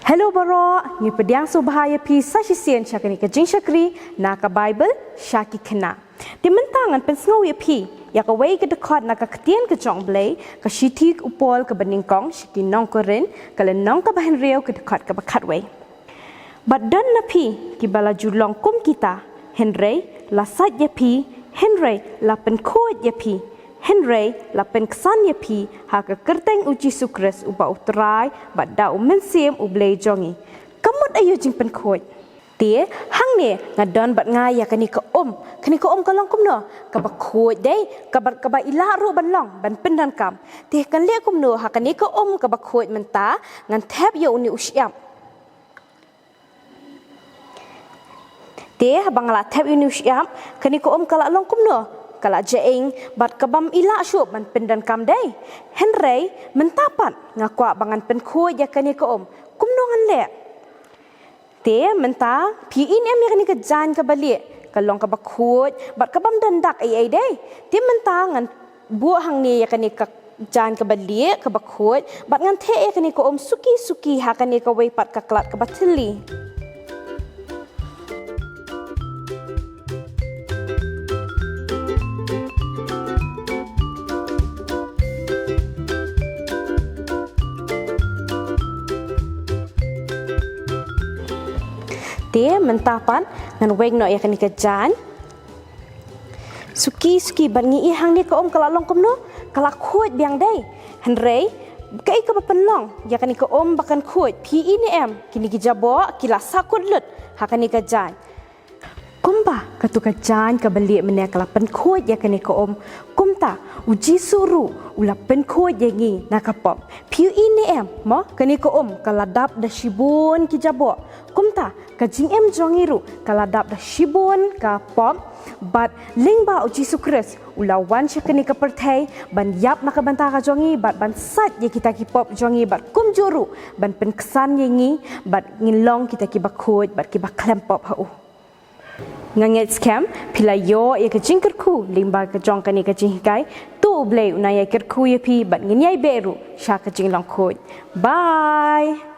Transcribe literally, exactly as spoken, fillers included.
Hello baroh, ngi pdiang sngewbha ïa phi sa shisien sha kane ka jingshakri na ka Baibl sha ki khynnah. Te mynta ngan pynsngew ïa phi ïa kawei ka dkhot na ka ktien ka jong U Blei, ka shithi u Paul kaba nyngkong sha ki nong Korinth, ka lynnong kaba hynriew, ka dkhot kaba khatwei. Bad don na phi kiba la ju long kum kita, hynrei la sait ïa phi, hynrei la pynkhuid ïa phi, hynrei la pynksan ïa phi ha ka kyrteng U Jisu Khrist uba U Trai bad da U Mynsiem U Blei jong ngi. Ka mut aïu jingpynkhuid? Te hangne nga don bad nga ïa kane ka um. Kane ka um ka long kumno? Kaba khuid dei, kaba, kaba i lah ruh ban long, ban pyndonkam. Te kan leh kumno ha kane ka um kaba khuid mynta? Ngan thep ïa une u shyiap. Te haba nga la thep ïa une u shyiap, kane ka um ka la long kumno? Ka la jaing bad kabym i lah shuh ban pyndonkam dei. Hynrei mynta pat nga kwah ba ngan pynkhuid ïa kane ka um. Kumno ngan leh? Te mynta phi i ne em ïa kane ka jaiñ kaba lieh? Ka long kaba khuid bad kabym don dak ei ei dei. Te mynta ngan buh hangne ïa kane ka jaiñ kaba lieh, kaba khuid, bad ngan theh ïa kane ka um suki suki ha kane kawei pat ka klat kaba thylli. Te mynta pat ngan weng noh ïa kane ka jaiñ. Suki suki bad ngi i hangne ka um ka la long kumno? Ka la khuid biang dei. Hynrei kaei kaba pynlong ïa kane ka um ba kan khuid? Phi i ne em, kine ki jaboh ki la sahkut lut ha kane ka jaiñ. Kumba katu ka jaiñ kaba lieh mynne ka la pynkhuid ïa kane ka um, kumta U Jisu ruh u la pynkhuid ïa ngi na ka pop. Phi i ne em, mo, kane ka um ka la dap da shibun ki jaboh. Kumta ka jingim jong ngi ruh ka la dap da shibun ka pop. Bad lyngba U Jisu Khrist u la wan sha kane ka pyrthei ban ïap na ka bynta ka jong ngi bad ban sait ïa kita ki pop jong ngi bad kumjuh ruh ban pynksan ïa ngi bad ngin long kita kiba khuid bad kiba khlem pop ha u. Nga ngeit skhem phi la ïoh ïa ka jingkyrkhu lyngba ka jong kane ka jinghikai. To U Blei un ïai kyrkhu ïa phi bad ngin ïai beh ruh sha ka jinglong khuid. Bye.